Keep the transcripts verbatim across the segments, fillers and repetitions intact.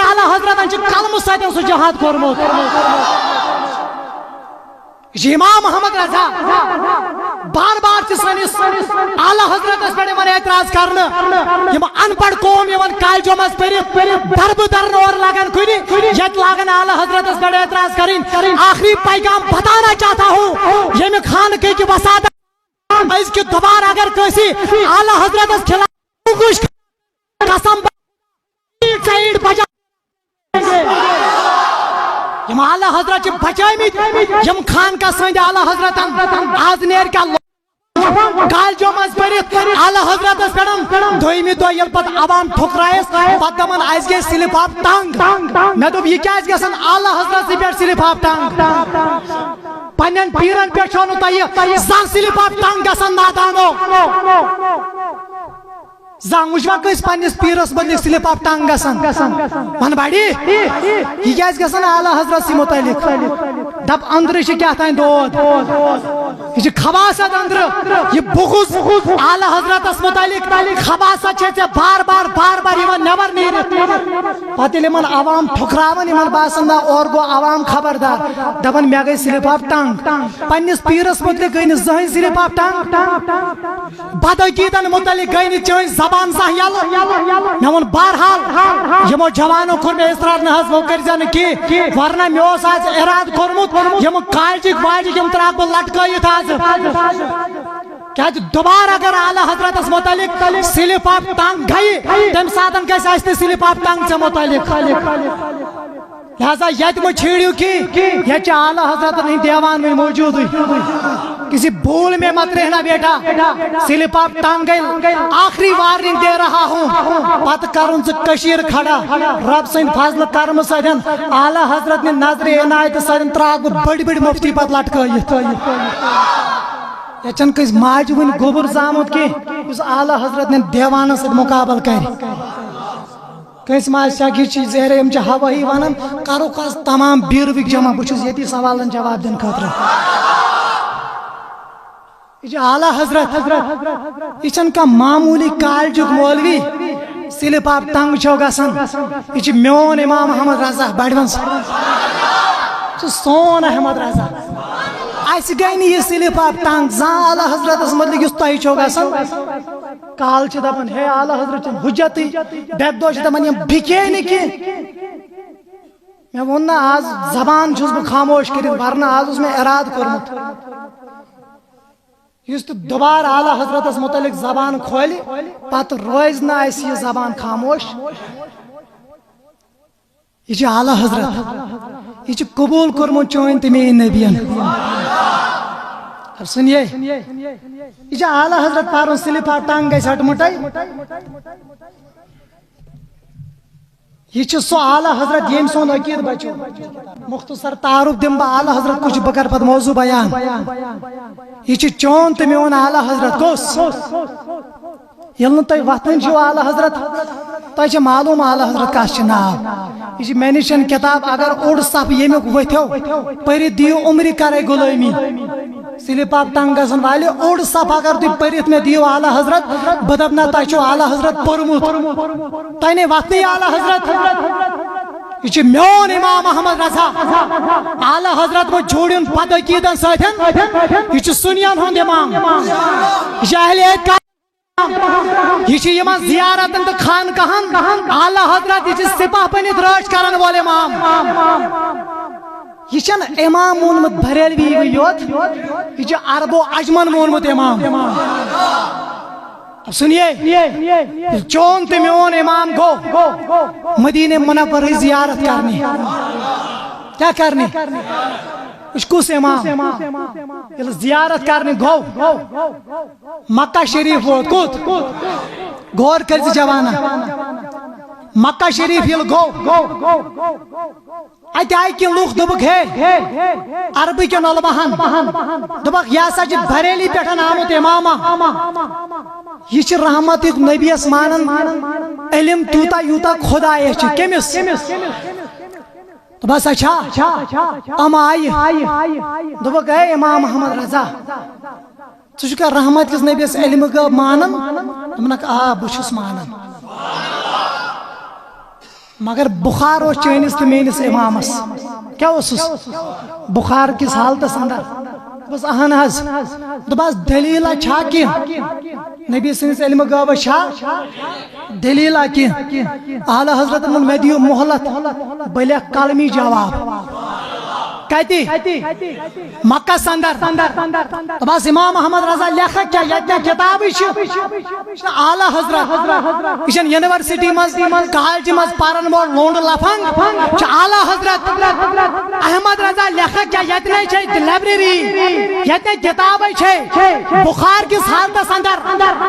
اعلیٰ حضرتن چھِ قلمہٕ سۭتۍ سُہ جہاد کوٚرمُت۔ یہِ چھُ امام محمد رضا۔ بار بار چھِ سٲنِس اعلیٰ حضرتس پٮ۪ٹھ یِوان اعتراض کرنہٕ۔ یِم ان پڑھ قوم یِوان کالجو منٛز پٔرِتھ، دربہٕ درنہٕ اورٕ لگان کُنہِ، ییٚتہِ لاگان اعلیٰ حضرتس پٮ۪ٹھ اعتراض کرٕنۍ۔ آخری پیغام بتانا چاہتا ہوں، ییٚمہِ خانقاہ کہِ وساطت أزکہِ دُبارٕ اگر کٲنٛسہِ اعلیٰ حضرتس خلاف کوٗشش، قسم، سعید بچا، یِم اعلیٰ حضرت چھِ بچٲمٕتۍ، یِم خانقاہ سٕنٛدۍ اعلیٰ حضرتن آز نیرِ کیٛاہ لو-، کالجو منٛز پٔرِتھ اعلیٰ حضرتس پٮ۪ٹھ دوٚیمہِ دۄہ ییٚلہِ پتہٕ عوام ٹھُکرایس، پتہٕ دپان، "اسہِ گٔے slip of tongue۔" مےٚ دوٚپ، "یہِ کیٛازِ گژھن اعلیٰ حضرت سٕے پٮ۪ٹھ slip of tongue؟ پننٮ۪ن پیرن پٮ۪ٹھ چھو نہٕ تۄہہِ زانٛہہ slip of tongue گژھان، نادانو؟" زانٛہہ وٕچھوا کٲنٛسہِ پننِس پیٖرس مُتعلق slip of tongue گژھان؟ ون بڑی، یہِ کیٛازِ گژھان اعلیٰ حضرت سٕے مُتعلق؟ دپ، أنٛدرٕ چھِ کیٛاہ تام دود، یہِ چھِ خباثت أنٛدرٕ، یہِ بغض اعلیٰ حضرتس مُتعلق، خباثت چھے ژےٚ بار بار، بار بار یِوان نٮ۪بر نیٖرِتھ۔ پتہٕ ییٚلہِ یِمن عوام ٹھُکراون، یِمن باسان، نہ، اورٕ گوٚو عوام خبردار، دپان، مےٚ گٔے slip of tongue۔ پننِس پیٖرس مُتعلق گٔے نہٕ زٕہٕنۍ slip of tongue۔ بدعقیدن متعلق گٔے نہٕ چٲنۍ زبان زانٛہہ یلہٕ۔ مےٚ ووٚن، بہرحال، یِمو جوانو کوٚر مےٚ اصرار، نہ حظ، وۄنۍ کٔرۍ زِ نہٕ کینٛہہ، ورنہ مےٚ اوس آز ارادٕ کوٚرمُت، یِم کالجِکۍ واجِکۍ، یِم تراکھ بہٕ لٹکٲیِتھ آز۔ کیازِ دُبارٕ اگر اعلیٰ حضرتس متعلق slip of tongue گٔیہِ، تمہِ ساتہٕ گژھِ اسہِ تہِ slip of tongue ژےٚ متعلق۔ لہذا یتہِ مہ چھیڑِو کینٛہہ، یتہِ چھِ اعلیٰ حضرتن ہٕنٛدۍ دیوان وٕنہِ موجودٕے۔ کسی بھول میں مت رہنا بیٹا، slip of tongue گٔے، آخری warning دے رہا ہوں۔ پتہٕ کرُن ژٕ کٔشیٖر کھڑا، رب سٕنٛدِ فضلہٕ کرمہٕ سۭتۍ، اعلیٰ حضرت نہِ نظرِ عنایتہٕ سۭتۍ تراکھ بہٕ بٔڑۍ بٔڑۍ مفتی پتہٕ لٹکٲیِتھ۔ یتہِ چھنہٕ کٲنٛسہِ ماجہِ وٕنہِ گوٚبُر زامُت کینٛہہ، یُس اعلیٰ حضرت نٮ۪ن دیوانن سۭتۍ مقابلہٕ کرِ۔ کٲنٛسہِ ما آسہِ شک، یہِ چھِ زہرِ، یِم چھِ ہوٲہی ونان، کرُکھ آز تمام بیٖروٕکۍ جمع، بہٕ چھُس ییٚتی سوالن جواب دِنہٕ خٲطرٕ۔ یہِ چھِ اعلیٰ حضرت، یہِ چھَنہٕ کانٛہہ معموٗلی کالجُک مولوی، slip of tongue چھو گژھان۔ یہِ چھِ میون امام احمد رضا بڑوَن، سُہ چھُ سون احمد رضا۔ اَسہِ گٔے نہٕ یہِ slip of tongue زانٛہہ اعلیٰ حضرتس مُتعلق یُس تۄہہِ چھو گژھان۔ کالہٕ چھِ دپان، ہے، اعلیٰ حضرت چھِنہٕ حجتٕے، بیٚکہِ دۄہ چھِ دپان، یِم بِکے نہٕ کینٛہہ۔ مےٚ ووٚن نہ، آز زبان چھُس بہٕ خاموش کٔرِتھ، ورنہ آز اوس مےٚ ارادٕ کوٚرمُت۔ یُس تہِ دُبارٕ اعلیٰ حضرتس متعلق زبان کھولہِ، پتہٕ روزِ نہٕ اسہِ یہِ زبان خاموش۔ یہِ چھِ اعلیٰ حضرت، یہِ چھِ قبول کوٚرمُت چٲنۍ تہٕ میٲنۍ نبین۔ اب سُنیے، یہِ چھِ اعلیٰ حضرت پرُن، slip of tongue گژھِ ہٹمُٹے۔ یہِ چھُ سُہ اعلیٰ حضرت، ییٚمۍ سُنٛد عقیٖدٕ بچو۔ مختصر تعارُف دِمہٕ بہٕ اعلیٰ حضرت کُس چھُ، بہٕ کرٕ پتہٕ موضوع بیان۔ یہِ چھُ چون تہٕ میون اعلیٰ حضرت۔ کُس؟ ییٚلہِ نہٕ تُہۍ وۄتھان چھِو اعلیٰ حضرت، تۄہہِ چھِ معلوٗم اعلیٰ حضرت کس چھِ ناو۔ یہِ چھِ مےٚ نِش کِتاب، اگر اوٚڑ صف ییٚمیُک ؤتھِو، پٔرِتھ دِیِو، عمرِ کرے غلٲمی۔ Slip of tongue گژھن والہِ، اوٚڑ صف اگر تُہۍ پٔرِتھ مےٚ دِیِو اعلیٰ حضرت، بہٕ دَپہٕ نہ تۄہہِ چھُو اعلیٰ حضرت پوٚرمُت، تۄہہِ نے وۄتھنٕے اعلیٰ حضرت۔ یہِ چھُ میون امام احمد رضا۔ اعلیٰ حضرت وۄنۍ چھوڑُن پتہٕ عقیٖدن سۭتۍ۔ یہِ چھُ سُنین ہُنٛد امام۔ یہِ چھُ اہل اعتقاد۔ یہِ چھُ یِمن زیارتن تہٕ خانقاہن۔ اعلیٰ حضرت، یہِ چھِ سپاہ بٔنِتھ رٲچھ کرن وول امام۔ یہِ چھُنہٕ امام مونمُت بریلوی یوت، یہِ چھُ عرب و عجمن مونمُت امام۔ اب سنیے، چون تہٕ میون امام گوٚو مدینہ منورٕچ زیارت کرنہِ۔ کیٛاہ کرنہِ؟ یہِ چھُ کُس امام؟ ییٚلہِ زیارت کرنہِ گوٚو، مکہ شریف ووت، کوٚت؟ غور کٔرۍ زِ جوانا، مکہ شریف ییٚلہِ گوٚو، اَتہِ آیہِ کینٛہہ لُکھ، دوٚپُکھ، ہے، عربہٕ کٮ۪ن علماہن، دوٚپُکھ، یہِ ہسا چھُ بریلی پٮ۪ٹھ آمُت امامہ۔ یہِ چھُ رحمتُک نبیَس مانان، علم تیوٗتاہ یوٗتاہ خدایَس چھُ۔ کٔمِس؟ دوٚپُس، اچھا، یِم آیہِ۔ دوٚپُکھ، اے امام محمد رضا، ژٕ چھُکھا رحمت کِس نبیَس علمہٕ غٲب مانان؟ دوٚپنکھ، آ، بہٕ چھُس مانان۔ مگر بخار اوس چٲنِس تہٕ میٲنِس امامس۔ کیٛاہ اوسُس؟ بخار کِس حالتس اندر۔ دوٚپُس، اہن حظ۔ دوٚپُس، دٔلیٖلہ چھا کینٛہہ؟ نبی سٕنٛدِس علمہٕ غٲبس چھا دٔلیٖلہ کینٛہہ؟ اعلیٰ حضرتن ووٚن، مےٚ دِیِو مۄہلت، بہٕ لیکھٕ قلمی جواب۔ کتہِ؟ مکس اندر۔ دوٚپُس، امام احمد رضا، لیکھکھ کیٛاہ؟ ییٚتہِ نہٕ کتابٕے چھِ۔ اعلیٰ حضرت، یہِ چھَنہٕ یونیورسٹی منٛز، کالجہِ منٛز پرن وول لونڈٕ لفنگ چھُ اعلیٰ حضرت۔ احمد رضا، لیکھکھ کیٛاہ؟ ییٚتہِ نَے چھے لائبریری، ییٚتہِ نَے کتابے چھے۔ بخار کِس حالتس اندر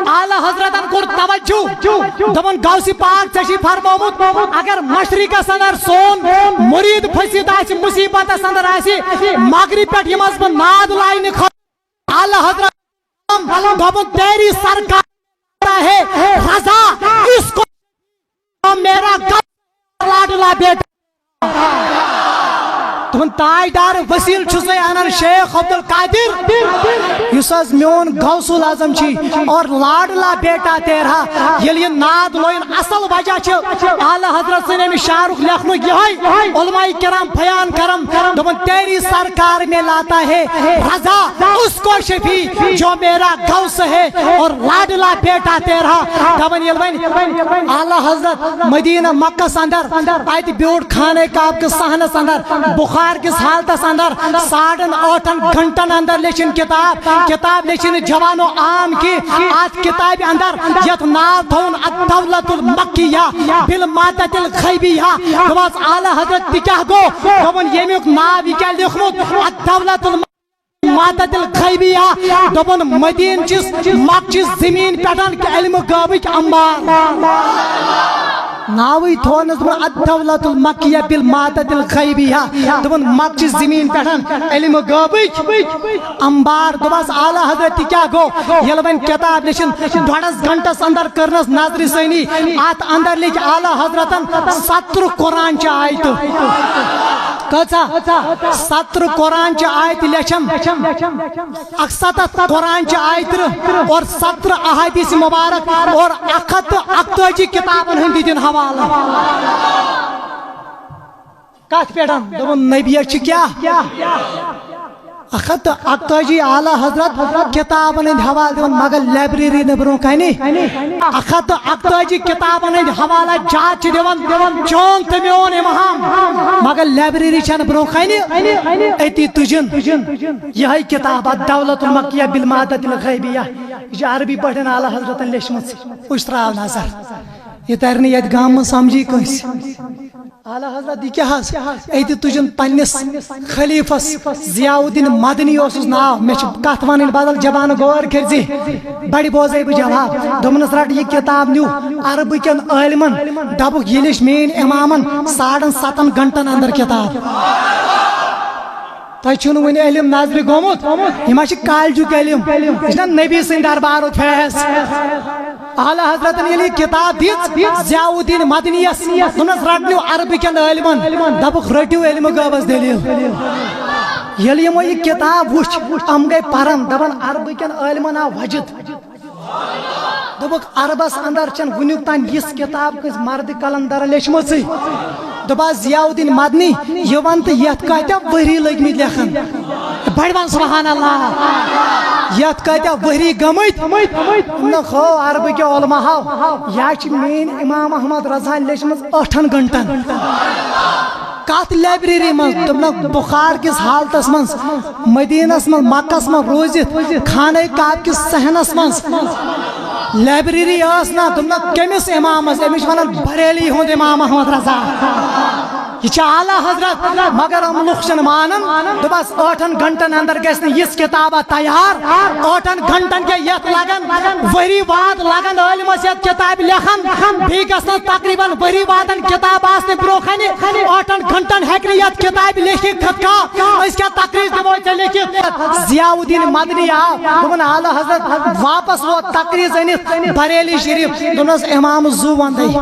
اعلیٰ حضرتن کوٚر توجہ، دوٚپُن، غوث پاک، ژےٚ چھُے فرمومُت، اگر مشرقس اندر سون مرید پھٔسِتھ آسہِ، مصیبتس اندر آسہِ، مغرب پٮ۪ٹھ یِمس بہٕ ناد لاینہٕ خٲطرٕ۔ اعلیٰ حضرت دوٚپُن، تیری سرکار ہے رضا، اس کو میرا غوث لاڈلا بیٹا۔ دوٚپُن، تاجدار وسیل چھُسے انان شیخ عبدالقادر، یُس حظ میون غوث الاعظم چھی، اور لاڈلا بیٹا تیرا۔ ییٚلہِ یہِ ناد لویُن، اصل وجہ چھُ اعلیٰ حضرت سٕنٛدِ امہِ شعرُک لیکھنُک یِہوٚے۔ علماء کرام بیان کرم، دوٚپُن، تیری سرکار میں لاتا ہے رضا، اس کو شفیع جو میرا غوث ہے اور لاڈلا بیٹا تیرا۔ دپان ییٚلہِ وۄنۍ اعلیٰ حضرت مدینہ مکس اندر اتہِ بیوٗٹھ خانہ کعبہ کِس صحنس اندر، بخار کِس حالتس اندر، ساڑن ٲٹھن گھنٹن اندر لیچھن کتاب، کتاب لیچھن جوانو عام کی، اتھ کتابہِ اندر یتھ ناو تھوٚوُن الدولة المکیہ بالمادة الغیبیہ۔ دوٚپمس، اعلیٰ حضرت، تہِ کیٛاہ گوٚو؟ دوٚپُن، ییٚمیُک ناو یہِ کیٛاہ لیوٚکھمُت؟ الدولة المادة الغیبیہ۔ دوٚپُن، مدینہ چِس، مکہ چِس زمین پٮ۪ٹھ علمہٕ غٲبٕکۍ انبار۔ ناوٕے تھوونس دوٚپُن، الدولة المکیہ بالمادة الغیبیہ۔ دوٚپُن، مکہ چِس زمین پٮ۪ٹھ علمہٕ غٲبٕکۍ انبار۔ دوٚپمس، اعلیٰ حضرت، تہِ کیٛاہ گوٚو؟ ییٚلہِ وۄنۍ کتاب لیچھن، ڈۄڈس گھنٹس اندر کٔرنس نظرِ ثانی، اتھ اندر لیکھ اعلیٰ حضرتن سترہ قرآن چہِ آیتہٕ۔ کۭژاہ؟ سترہ قرآن چہِ آیتہٕ لیچھن، اکستتھ قرآن چہِ آیتہٕ اور سترہ احادیث مبارک اور اکھ ہتھ تہٕ اکتٲجی کتابن ہٕنٛدۍ دِتِن حوالہٕ۔ کتھ پٮ۪ٹھ؟ دوٚپُن، نبیَس چھِ کیٛاہ؟ اکھ ہتھ تہٕ اکتٲجی اعلیٰ حضرت کتابن ہٕنٛدۍ حوالہٕ دِوان، مگر لائبریری نہٕ برونٛہہ کنہِ۔ اکھ ہتھ تہٕ اکتٲجی کتابن ہٕنٛدۍ حوالہٕ جات چھِ دِوان چون تہٕ میون امام، مگر لائبریری چھنہٕ برونٛہہ کنہِ۔ أتی تُجن یِہے کتاب الدولة المکیہ بالمادة الغیبیہ، یہِ چھِ عربی پٲٹھۍ اعلیٰ حضرتن لیچھمٕژ۔ وٕچھ، تراو نظر، یہِ ترِ نہٕ یتھ گامہٕ منٛز سمجھی کٲنٛسہِ۔ اعلیٰ حضرت، یہِ کیٛاہ حظ؟ أتی تُجن پننِس خلیفس، ضیاء الدین مدنی اوسُس ناو۔ مےٚ چھِ کتھ ونٕنۍ بدل، زبانہٕ غور کٔرۍ زِ بڑِ بوزے بہٕ جواب۔ دوٚپنس، رٹ یہِ کتاب، نیوٗ عربہٕ کٮ۪ن عٲلمن، دوٚپُکھ، یہِ لیچھ میٲنۍ امامن ساڑن ستن گھنٹن اندر کتاب۔ تۄہہِ چھُو نہٕ وُنہِ علم نظرِ گوٚمُت، یہِ ما چھِ کالجُک علم، یہِ چھُنہ نبی سٕنٛدِ دربارُک فیض۔ اعلیٰ حضرتن ییٚلہِ یہِ کتاب دِژ ضیاء الدین مدنیس، دوٚپنس، رٹنیو عربہٕ کٮ۪ن عٲلمن، دوٚپُکھ، رٔٹِو علمہٕ غٲبس دٔلیٖل۔ ییٚلہِ یِمو یہِ کتاب وُچھ، یِم گٔے پران، دپان، عربہٕ کٮ۪ن عٲلمن آو وجد۔ دوٚپُکھ، عربس اندر چھنہٕ وُنیُک تام یِژھ کتاب کٲنٛسہِ مردِ قلندر لیچھمٕژٕے۔ دوٚپہَس، ضیاء الدین مدنی، یہِ وَن تہٕ یَتھ کۭتیٛاہ ؤری لٔگۍ مٕتۍ لیکھان؟ بڑِ وَن سبحان اللہ۔ یَتھ کۭتیٛاہ ؤری گٔمٕتۍ؟ نہ ہو، عربہٕ کیو علماء ہو، یا چھِ میٲنۍ امام احمد رضا لیچھمٕژ ٲٹھن گھنٹن۔ کتھ لائبریری منٛز؟ دوٚپنکھ، بخار کِس حالتس منٛز، مدینس منٛز، مکس منٛز روٗزِتھ، خانہ کعبہ کِس صحنس منٛز۔ لائبریری ٲس نا؟ دوٚپنکھ، کٔمِس امامس؟ أمِس چھِ ونان بریلی ہُنٛد امام احمد رضا۔ یہِ چھِ اعلیٰ حضرت، مگر یِم لُکھ چھِنہٕ مانان۔ دوٚپمَس، ٲٹھن گھنٹن اندر گژھِ نہٕ یِژھ کتابہ تیار۔ ٲٹھن گھنٹن کیٛاہ، یتھ لگن ؤری واد لگن عٲلمس یتھ کتابہِ لیکھن۔ بیٚیہِ گژھن تقریباً ؤری وادن کتاب آسنہٕ برونٛہہ کنہِ۔ ٲٹھن گھنٹن ہیٚکہِ نہٕ یتھ کتابہِ لیکھِتھ کانٛہہ۔ أسۍ کیٛاہ تقریٖض دِمو ژےٚ لیکھِتھ؟ ضیاء الدین مدنی آو، دوٚپُن، اعلیٰ حضرت واپس ووت تقریٖض أنِتھ بریلی شریف۔ دوٚپنس، امام زُو وندے۔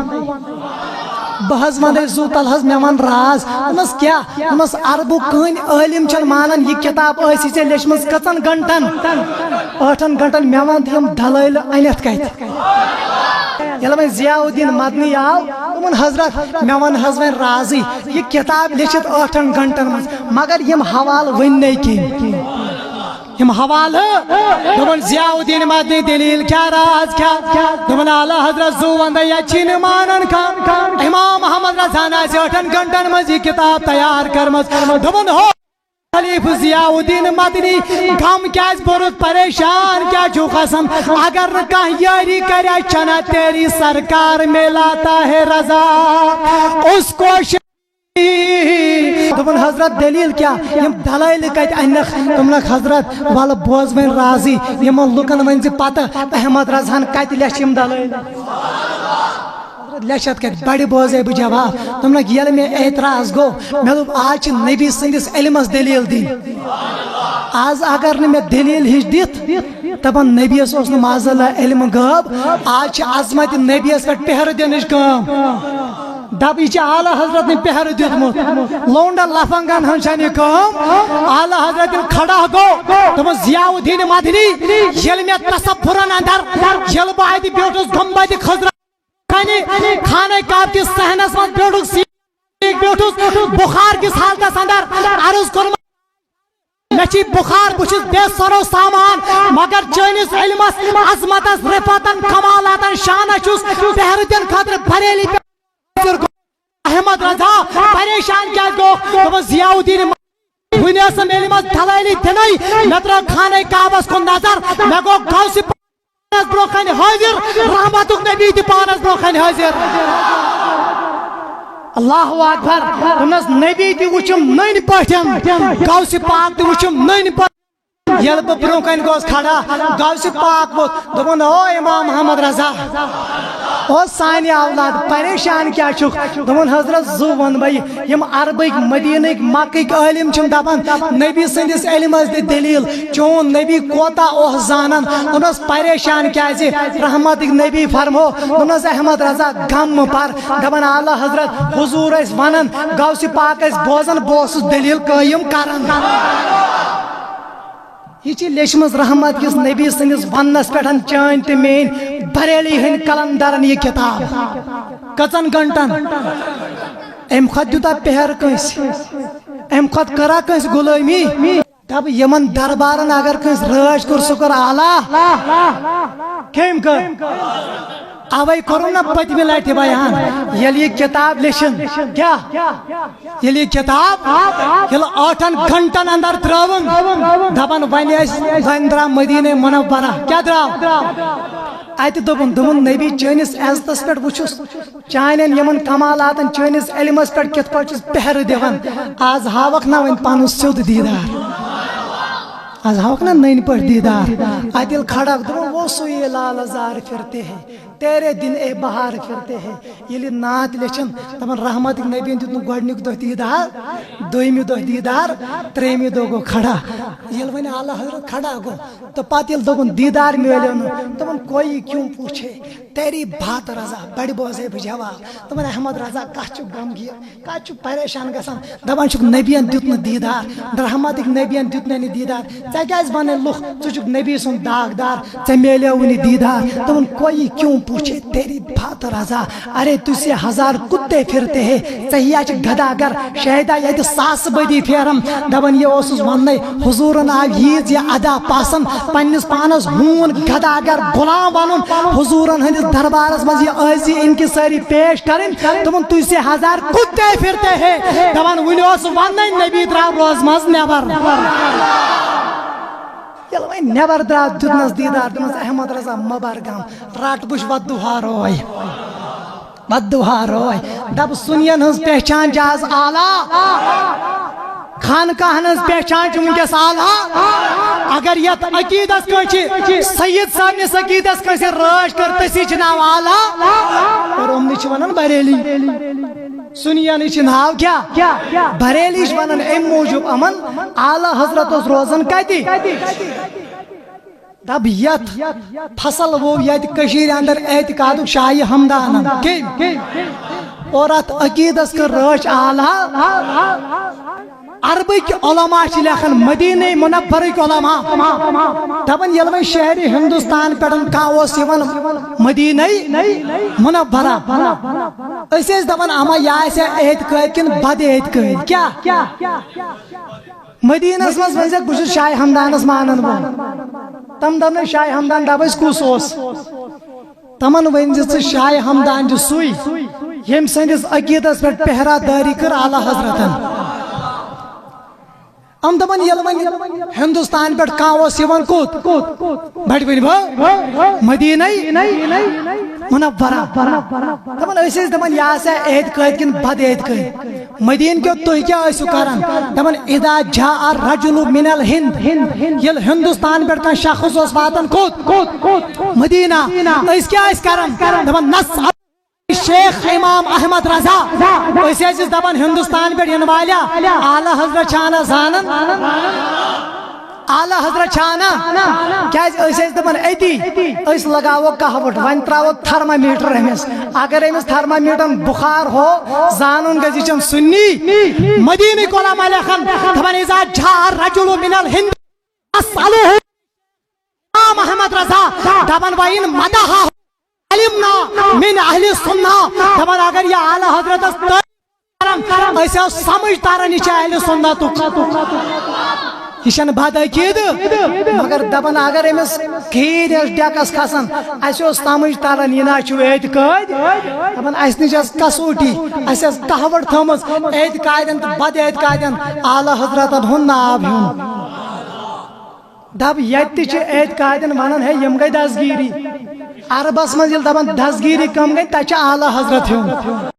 بہٕ حظ وَنَے زُو تَل حظ، مےٚ وَن راز۔ دوٚپمَس، کیٛاہ؟ دوٚپمَس، عربُک کٕہٕنۍ عٲلِم چھُنہٕ مانان یہِ کِتاب ٲسی ژےٚ لیٚچھمٕژ کٔژَن گھنٹَن؟ ٲٹھَن گھنٹَن۔ مےٚ وَن تہٕ یِم دلٲیلہٕ اَنٮ۪تھ کَتہِ؟ ییٚلہِ وۄنۍ ضیاء الدین مدنی آو، ووٚن حضرت، مےٚ وَن حظ وۄنۍ رازٕے، یہِ کِتاب لیٚچھِتھ ٲٹھن گھنٹن منٛز، مگر یِم حوالہٕ ؤنۍ نَے کِہیٖنۍ۔ یِم حوالہٕ، دوٚپُن ضیاء الدین مدنی دٔلیٖل کیٛاہ، راز کیٛاہ؟ دوٚپُن اعلیٰ حضرت زُو وَندَے یَتھ چھِی نہٕ مانان کانٛہہ۔ امام محمد رضا ہن آسہِ ٲٹھن گھنٹن منٛز یہِ کِتاب تیار کٔرمٕژ۔ دوٚپُن ہو، خلیفہ ضیاء الدین مدنی، غم کیٛازِ بوٚرُتھ، پریشان کیٛازِ چھُکھ آسان؟ اگر نہٕ کانٛہہ یٲری کرِ، چنا تیری سرکار میں لاتا ہے رضا، اس کو ش-، دوٚپُن حضرت دٔلیٖل کیٛاہ؟ یِم دلٲیلہٕ کتہِ انکھ؟ دوٚپنکھ حضرت ولہٕ بوز وۄنۍ رازٕے، یِمن لُکن ؤنۍ زِ پتہٕ احمد رضا ہن کتہِ لیچھِ یِم دلٲیلہٕ۔ لیچھتھ کتہِ بڑِ بوزے بہٕ جواب۔ دوٚپنکھ ییٚلہِ مےٚ اعتراض گوٚو، مےٚ دوٚپ آز چھِ نبی سٕنٛدِس علمس دٔلیٖل دِنۍ۔ آز اگر نہٕ مےٚ دٔلیٖل ہِش دِتھ، دپان نبیَس اوس نہٕ معاذ اللہ علم غٲب، آز چھِ عظمت نبیَس پٮ۪ٹھ پہرٕ دِنٕچ کٲم۔ دپ یہِ چھِ اعلیٰ حضرت نہٕ پہرٕ دیُتمُت، لونڈا لفنگن ہٕنٛز چھنہٕ یہِ کٲم۔ اعلیٰ حضرت ییٚلہِ کھڑا گوٚو، دوٚپُن ضیاء الدین مدنی، ییٚلہِ مےٚ تصورن اندر، ییٚلہِ بہٕ اتہِ بیوٗٹھُس گنبد خضرا کنہِ خانہ کعبہ کِس صحنس منٛز بیوٗٹھُس، بیوٗٹھُس بخار کِس حالتس اندر، عرض کوٚرمُت، مےٚ چھی بخار، بہٕ چھُس بے سرو سامان، مگر چٲنِس علمس، عظمتس، رفتن، کمالاتن، شانس چھُس پہرٕ دِنہٕ خٲطرٕ بریلی پٮ۪ٹھ حٲضِر گوٚو۔ احمد رضا پریشان کیٛازِ گوٚو؟ دوٚپُن ضیاء الدین وُنہِ ٲسٕم علمس دلٲلی دِنٕے، مےٚ ترٲو خانہ کعبس کُن نظر، مےٚ گوٚو غوث پانس برونٛہہ کنہِ حٲضِر، رحمتُک نبی تہِ پانس برونٛہہ کنہِ حٲضِر۔ اللہ اکبر۔ دوٚپنس نبی تہِ وُچھُم نٔنۍ پٲٹھۍ، غوث پاک تہِ وُچھُم نٔنۍ پٲٹھۍ۔ ییٚلہِ بہٕ برونٛہہ کنہِ گوس کھڑا، غوث پاک ووٚتھ، دوٚپُن او امام محمد رضا، او سانہِ اولاد، پریشان کیٛاہ چھُکھ؟ دوٚپُن حضرت زُو وَنہٕ بہٕ، یِم عربٕکۍ، مدیٖنٕکۍ، مکٕکۍ عٲلِم چھِم دَپان، نبی سٕنٛدِس علمس دِ دٔلیٖل، چون نبی کوتاہ اوس زانان۔ دوٚپنس پریشان کیٛازِ؟ رحمتٕکۍ نبی فرمو۔ دوٚپنس احمد رضا غم مہٕ پر، دَپان اعلیٰ حضرت حضوٗر ٲسۍ وَنان، غوث پاک ٲسۍ بوزان، بہٕ اوسُس دٔلیٖل قٲیِم کران۔ یہِ چھِ لیچھمٕژ رحمت کِس نبی سٕنٛدِس وننس پٮ۪ٹھ چٲنۍ تہٕ میٲنۍ بریلی ہٕنٛدۍ قلندرن یہِ کِتاب۔ کٔژن گنٹن؟ امہِ کھۄتہٕ دیُتا پہر کٲنٛسہِ؟ امہِ کھۄتہٕ کٔرا کٲنٛسہِ غلٲمی؟ دپ یِمن دربارن اگر کٲنٛسہِ رٲچھ کوٚر، سُہ کوٚر اعلیٰ۔ کٔمۍ کٔر؟ اوے کوٚرُم نہ پٔتمہِ لٹہِ بیان، ییٚلہِ یہِ کتاب لیچھِن، کیٛاہ؟ ییٚلہِ یہِ کتاب، ییٚلہِ ٲٹھن گھنٹن اندر ترٲوٕن، دپان وۄنۍ ٲسۍ، وۄنۍ درٛاو مدینہ منورہ۔ کیٛاہ درٛاو؟ اتہِ دوٚپُن، دوٚپُن نبی چٲنِس عزتس پٮ۪ٹھ وٕچھُس، چانٮ۪ن یِمن کمالاتن، چٲنِس علمس پٮ۪ٹھ کِتھ پٲٹھۍ چھُس پہرٕ دِوان۔ آز ہاوکھ نہ وۄنۍ پنُن سیوٚد دیٖدار، آز ہاوکھ نہ نٔنۍ پٲٹھۍ دیٖدار۔ اتہِ ییٚلہِ کھڑا، دوٚپُن وہ سوئے لالہ زار پھرتے ہیں، تیرے دن اے بہار پھرتے ہیں۔ ییٚلہِ نعت لیچھن، دپان رحمتٕکۍ نبین دیُت نہٕ گۄڈنیُک دۄہ دیٖدار، دوٚیمہِ دۄہ دیٖدار، ترٛیٚیمہِ دۄہ گوٚو کھڑا۔ ییٚلہِ وۄنۍ اعلیٰ حضرت کھڑا گوٚو تہٕ پتہٕ ییٚلہِ دوٚپُن دیٖدار میلیو نہٕ، دوٚپُن کوئی کیوں پوچھے، تیری بات رضا، بڑِ بوزے بہٕ جواب۔ دوٚپُن احمد رضا کتھ چھُ غمگیٖن، کتھ چھُ پریشان گژھان؟ دپان چھُکھ نبین دیُت نہٕ دیٖدار، رحمتٕکۍ نبین دیُت نہٕ دیٖدار، ژےٚ کیٛازِ بنَے لُکھ؟ ژٕ چھُکھ نبی سُنٛد داغدار، ژےٚ میلیو وُنہِ دیٖدار۔ دوٚپُن کوئی کیوں پوچھے، تیری بات رضا، ارے تجھ سے ہزار کتے پھرتے ہیں، ژےٚ ہِیا چھِ گدا گر شہدا ییٚتہِ ساسہٕ بٔدی پھیران۔ دپان یہِ اوسُس وننَے، حضوٗرن آو ییٖژ یہِ ادا پسند، پننِس پانس ہوٗن گدا گر غلام ونُن، حضوٗرن ہٕنٛدِس دربارس منٛز یہِ عٲجزی انکسٲری پیش کرٕنۍ۔ دوٚپُن تجھ سے ہزار کتے پھرتے ہیں، دپان وُنہِ اوس وننَے، نبی درٛاو روزٕ منٛز نٮ۪بر۔ ییٚلہِ وۄنۍ نٮ۪بر درٛاو، دیُتنس دیٖدار، دوٚپنس احمد رضا مہ بر غم، رٹ وٕچھ وتھ دُہاروے، وتھ دُہاروے۔ دپ سُنین ہٕنٛز پہچان چھِ آز اعلیٰ، خانقاہن ہٕنٛز پہچان چھِ وٕنکیٚس اعلیٰ۔ اگر یتھ عقیدس کٲنٛسہِ، سید صٲبنِس عقیدس کٲنٛسہِ رٲچھ کٔر، تٔسی چھِ ناو اعلیٰ۔ اور یِمنٕے چھِ ونان بریلی۔ سُنیَنٕے چھِ ناو کیٛاہ؟ بریلی چھِ وَنان اَمہِ موٗجوٗب یِمَن، اعلیٰ حضرت اوس روزان کَتہِ؟ دَپ یَتھ فصل ووٚو ییٚتہِ کٔشیٖرِ اَندَر اعتقادُک شاہِ ہمدانَن۔ کٔمۍ؟ اور اَتھ عقیٖدَس کٔر رٲچھ اعلیٰ۔ عربٕکۍ علماء چھِ لیکھان، مدینہ منورٕکۍ علماء دپان، ییٚلہِ وۄنۍ شہرِ ہندوستان پٮ۪ٹھ کانٛہہ اوس یِوان مدینہ منورہ، أسۍ ٲسۍ دپان، اما یہِ آسہِ اعتقٲدۍ کِنہٕ بد اعتقٲدۍ؟ کیٛاہ؟ مدینس منٛز ؤنۍ زِ بہٕ چھُس شاہ ہمدانس مانان وول۔ تِم دپنَے، شاہ ہمدان دپ اَسہِ کُس اوس؟ تِمن ؤنۍ زِ ژٕ شاہ ہمدان چھُ سُے، ییٚمۍ سٕنٛدِس عقیدس پٮ۪ٹھ پہرا دٲری کٔر اعلیٰ حضرتن۔ یِم دپان، ییٚلہِ وۄنۍ ہندوستان پٮ۪ٹھ کانٛہہ اوس یِوان کوٚت؟ بڑِ وٕنۍ بہٕ مدینہ منورہ۔ دپان، أسۍ ٲسۍ دپان، یہِ آسہِ اعتقٲدۍ کِنہٕ بد اعتقٲدۍ؟ مدینہ کیو تُہۍ کیٛاہ ٲسِو کران؟ دپان، اذا جاء الرجل من الہند، ییٚلہِ ہندوستان پٮ۪ٹھ کانٛہہ شخص اوس واتان کوٚت؟ مدینہ۔ أسۍ کیٛاہ ٲسۍ کران؟ دپان، نسأل شیخ امام احمد رضا۔ أسۍ ٲسۍ دپان، ہندوستان پٮ۪ٹھ یِنہٕ والیا اعلیٰ حضرت چھانا زانان؟ اعلیٰ حضرت چھانا؟ کیٛازِ أسۍ ٲسۍ دپان، أتی أسۍ لگاوو کہوٹ، وۄنۍ تراوو تھرمامیٹر أمِس۔ اگر أمِس تھرمامیٹرن بخار ہو، زانُن گژھِ یہِ چھَنہٕ سُنی۔ مدینہٕکۍ علماء لیکھان، دپان، اذا جاء الرجل من الہند اسألہ امام احمد رضا، دپان، وَإِنْ مَدَحَهُ عَلِمْنَا مِنْ أَهْلِ السُّنَّةِ۔ دپان، اگر یہِ اعلیٰ حضرتس تعریف کران، أسۍ آو سمجھ تران، یہِ چھِ اہل سنتُک۔ یہِ چھَنہٕ بد عقیدٕ، مگر دپان، اگر أمِس کھیٖرۍ ٲس ڈیکس کھسان، اَسہِ اوس سمجھ تران، یہِ نہ چھُ اعتقٲدۍ۔ دپان، اَسہِ نِش ٲس کسوٹی، اَسہِ ٲس کہوٹ تھٲومٕژ اعتقادن تہٕ بد اعتقادن اعلیٰ حضرتن ہُنٛد ناو ہیوٚن۔ دب ییٚتہِ تہِ چھِ اعتقادن ونان، ہے، یِم گٔے دستگیٖری۔ عربس منٛز ییٚلہِ دپان دستگیٖری کم گٔے، تتہِ چھِ اعلیٰ حضرت ہیوٚن۔